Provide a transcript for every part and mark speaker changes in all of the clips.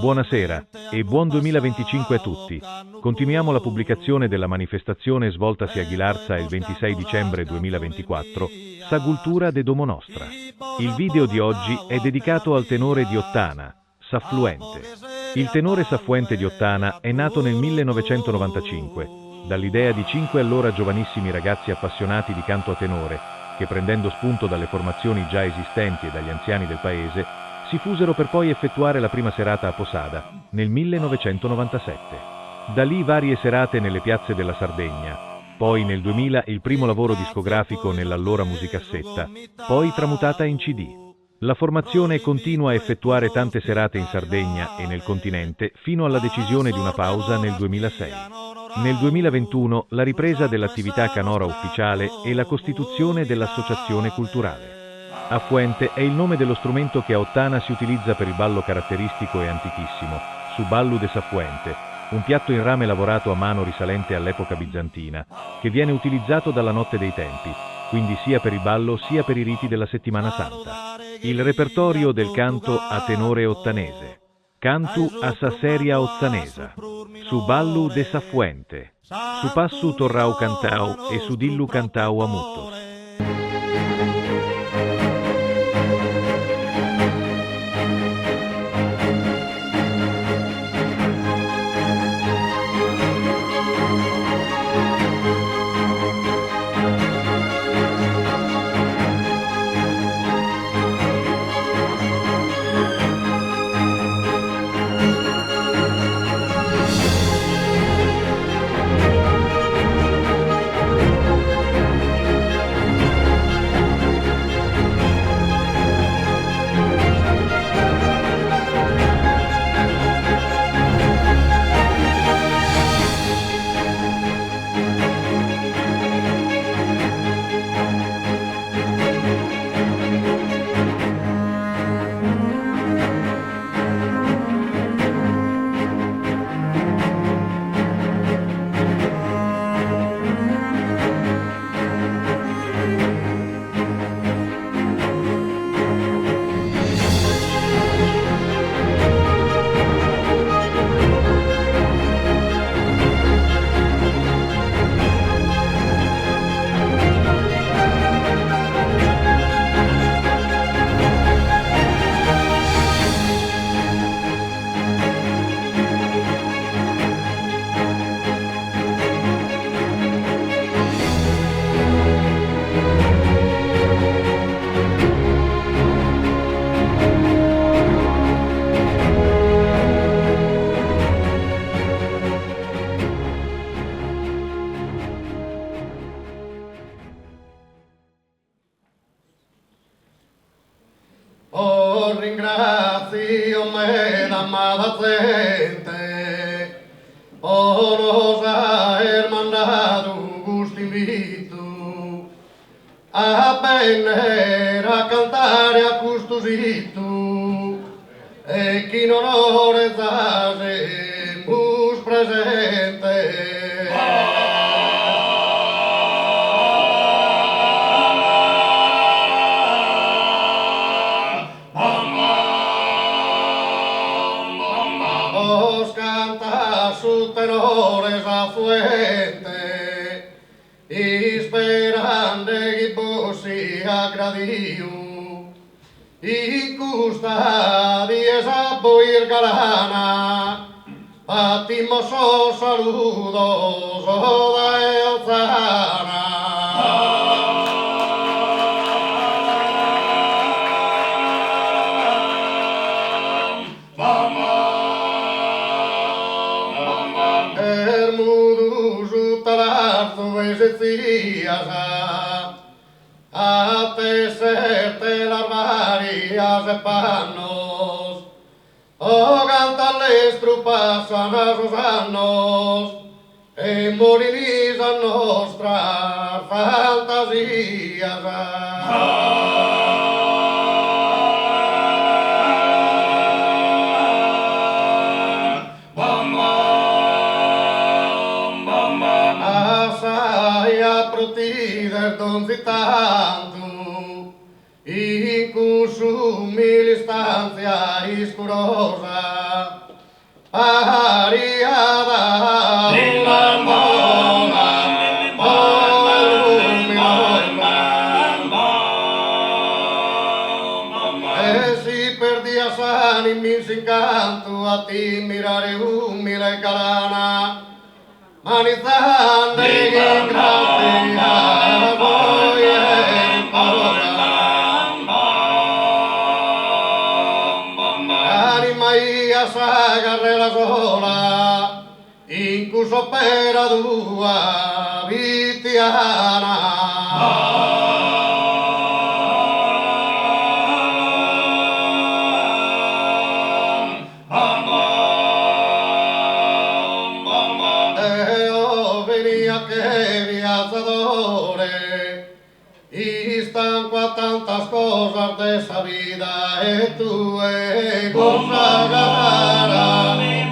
Speaker 1: Buonasera e buon 2025 a tutti. Continuiamo la pubblicazione della manifestazione svoltasi a Ghilarza il 26 dicembre 2024, Sa Cultura de Domo Nostra. Il video di oggi è dedicato al tenore di Ottana, S'Affluente. Il tenore S'Affuente di Ottana è nato nel 1995, dall'idea di cinque allora giovanissimi ragazzi appassionati di canto a tenore, che prendendo spunto dalle formazioni già esistenti e dagli anziani del paese, si fusero per poi effettuare la prima serata a Posada nel 1997. Da lì varie serate nelle piazze della Sardegna, poi nel 2000 il primo lavoro discografico nell'allora musicassetta, poi tramutata in CD. La formazione continua a effettuare tante serate in Sardegna e nel continente fino alla decisione di una pausa nel 2006. Nel 2021 la ripresa dell'attività canora ufficiale e la costituzione dell'associazione culturale. Affuente è il nome dello strumento che a Ottana si utilizza per il ballo caratteristico e antichissimo, su ballu de s'affuente, un piatto in rame lavorato a mano risalente all'epoca bizantina, che viene utilizzato dalla notte dei tempi, quindi sia per il ballo sia per i riti della Settimana Santa. Il repertorio del canto a tenore ottanese. Cantu a sa seria ozzanesa. Su ballu de s'affuente. Su passu torrau cantau e su dillu cantau a muttos.
Speaker 2: Bos ringràtzio meda amada zente po nos aer mandadu cust'invitu a benner a cantare a custu situ e chin onore za semus presentes. Bos cantat su tenore S'Afuente isperande chi bos siat gradiu In custa die a bois galana batimos sos saludos dae Otzana. Est mudu su talarzu 'e setzias A tesser telas varias e pannos, Oh cantu a lestru passan sos annos e morin sas nostras fantasias. A sa 'ia pro t'ider donzi tantu in cuss'umil'istanzia iscurosa. Pariada un'armona luminosa. E si perdia s'anima in s'incantu a ti mirare umile e galana manizande chin gratzia poi risposa. Animaia sa carrela sola in cuss'opera tua fitiana. Deo venia che viazadore Istancu a tantas cosas de sa vida e tue cun sa cara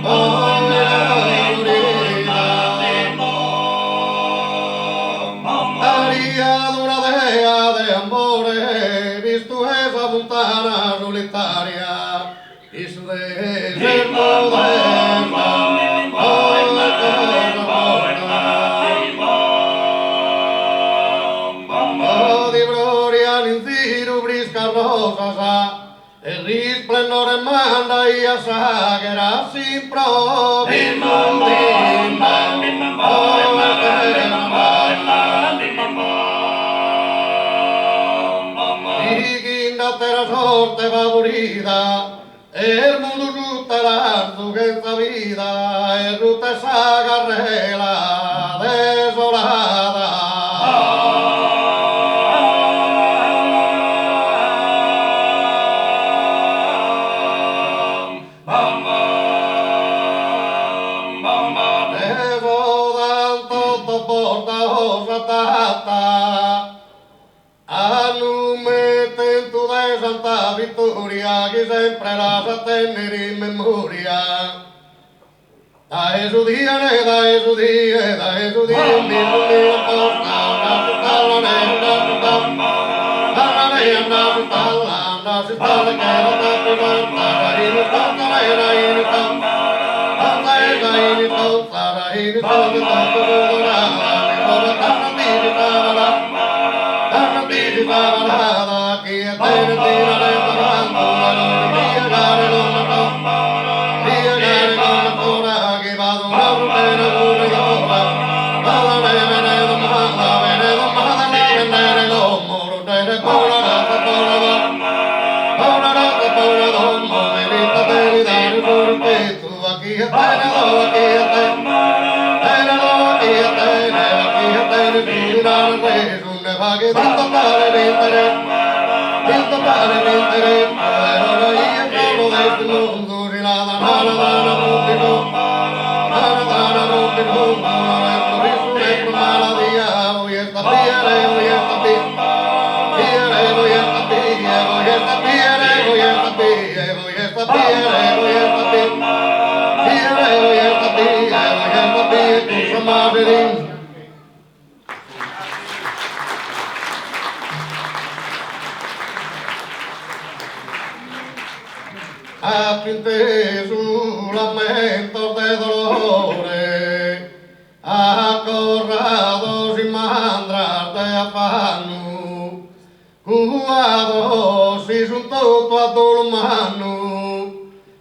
Speaker 2: addolorida Pariat una dea de amore bistu 'e sa funtana solitaria in su desertu de sa Di frorian in ziru friscas rosas e risplendore mandaiat s'aghera a s'improvisu Sighinde atera sorte favorida Est mudu su telarzu chentza vida e ruta est sa carrela desolada. Desodan totu bortaos a tata. A nume tentu de Santa Vittoria chi sempre l'as a tenner in memoria. Dae su die ne dae su die dae su die mi su mi non posta na su talla ne na su ta talla ne na su talla na su talla che la ta pisorta ra in sta ta re ra in sta ta e ra in sta ta ra in sta ta ta ta ra mi ta ta ta ti ta ra Ap'intesu lamentos de dolore, acorrados in mandras de afannu, cuados si sun totu a dolu mannu,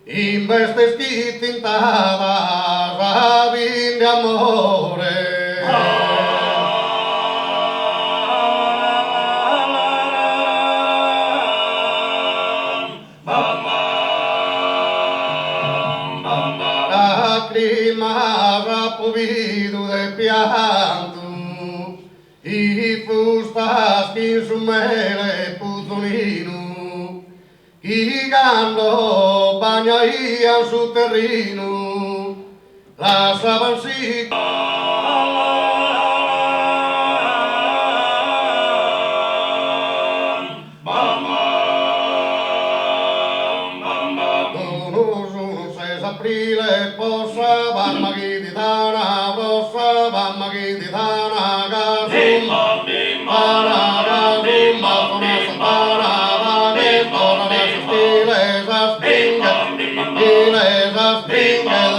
Speaker 2: in bestes chi tintadas apin de amore. Lacrimas apo bidu de piantu, ifustas chin su mele puzoninu, chi cando bagnaian su terrinu, lassaban si. Aprile po sa mamma chi ti dana, pro sa mamma chi ti dana, casum, para casum, ma santana, va che torna sa stile, sa spinga, stile, sa spinga.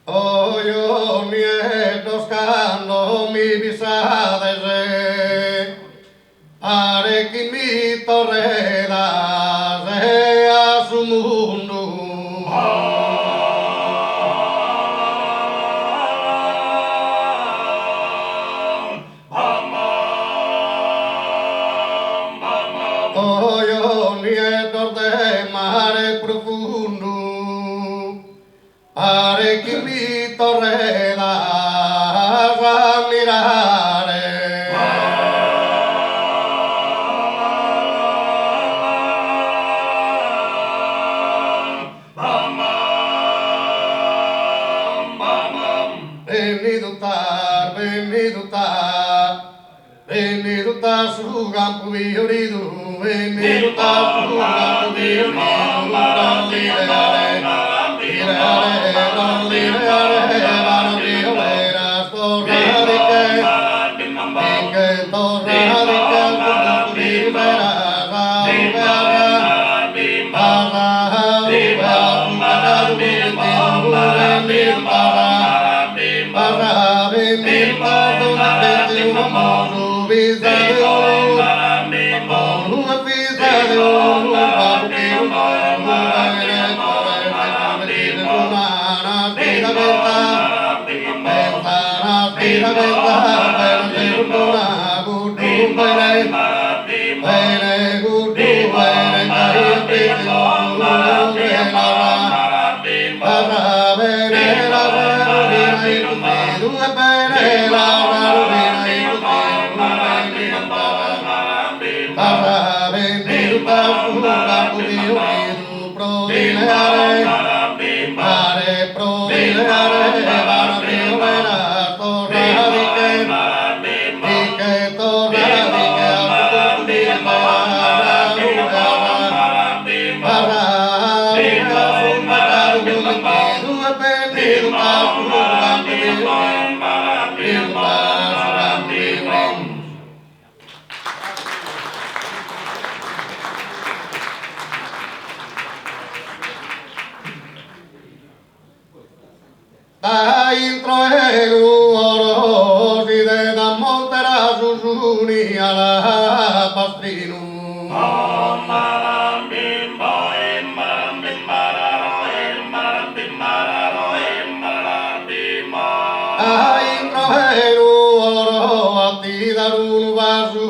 Speaker 2: Ojos nieddos cando mi bisades Pare chi mi torredas a su mundu. Ojos nieddos de mare profundu Pare chi mi torredas a mirare. Bennidu t'as, bennidu t'as, bennidu t'as su campu fioridu, bennidu t'as su campu fioridu, pro ti leare, ti leare, pro ti leare, vana violeras, torradiche, diche, torradiche, a su liberas, a ube a ube a su pecadu cometidu, bennidu t'as, bennidu t'as, duna fiza de oro, una fiza de oro, Intro 'e oro si det a Monte Rasu su nie alabastrinu. A intro 'e oro a ti dare unu basu,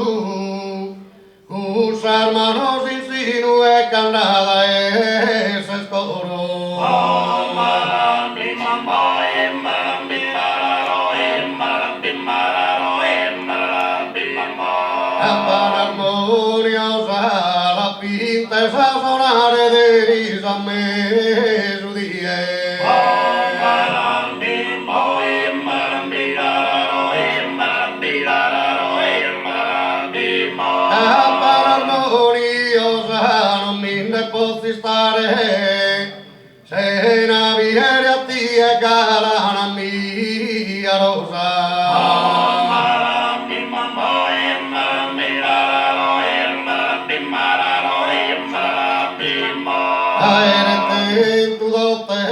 Speaker 2: cun sas manos in sinu e candada e ses coro. Campana armoniosa la pintes a sonare deris a mesudie. Campana armoniosa non mi nde potzo istare sena biere a tie galana mia rosa. Aere tentu dote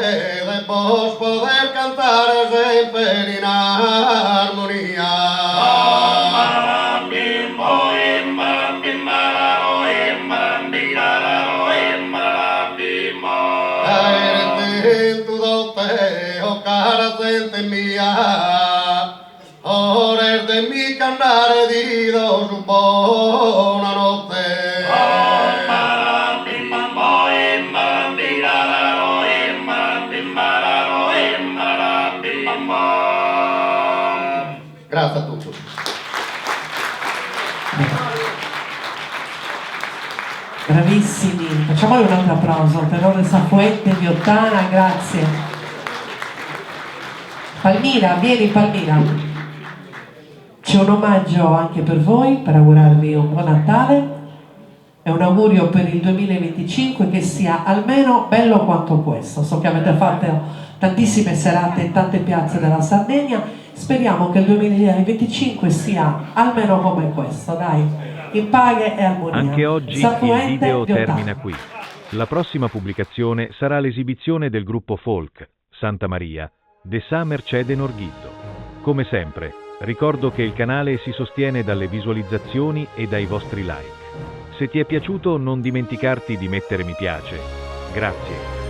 Speaker 2: de bos poder cantare semper in armonia. Aere tentu dote, o cara zente mia, ores de mi ch'andare ti do su bona notte. Grazie a tutti.
Speaker 3: Bravissimi, facciamoli un altro applauso al tenore Sa Fuente di Ottana, grazie. Palmira, vieni Palmira. C'è un omaggio anche per voi, per augurarvi un buon Natale e un augurio per il 2025 che sia almeno bello quanto questo. So che avete fatto tantissime serate in tante piazze della Sardegna, speriamo che il 2025 sia almeno come questo, dai, in pace e armonia.
Speaker 1: Anche oggi
Speaker 3: Sa
Speaker 1: il
Speaker 3: Fuente
Speaker 1: video
Speaker 3: di Ottana.
Speaker 1: termina qui. La prossima pubblicazione sarà l'esibizione del gruppo folk Santa Maria de Sa Mercede Norghiddo. Come sempre, ricordo che il canale si sostiene dalle visualizzazioni e dai vostri like. Se ti è piaciuto non dimenticarti di mettere mi piace. Grazie.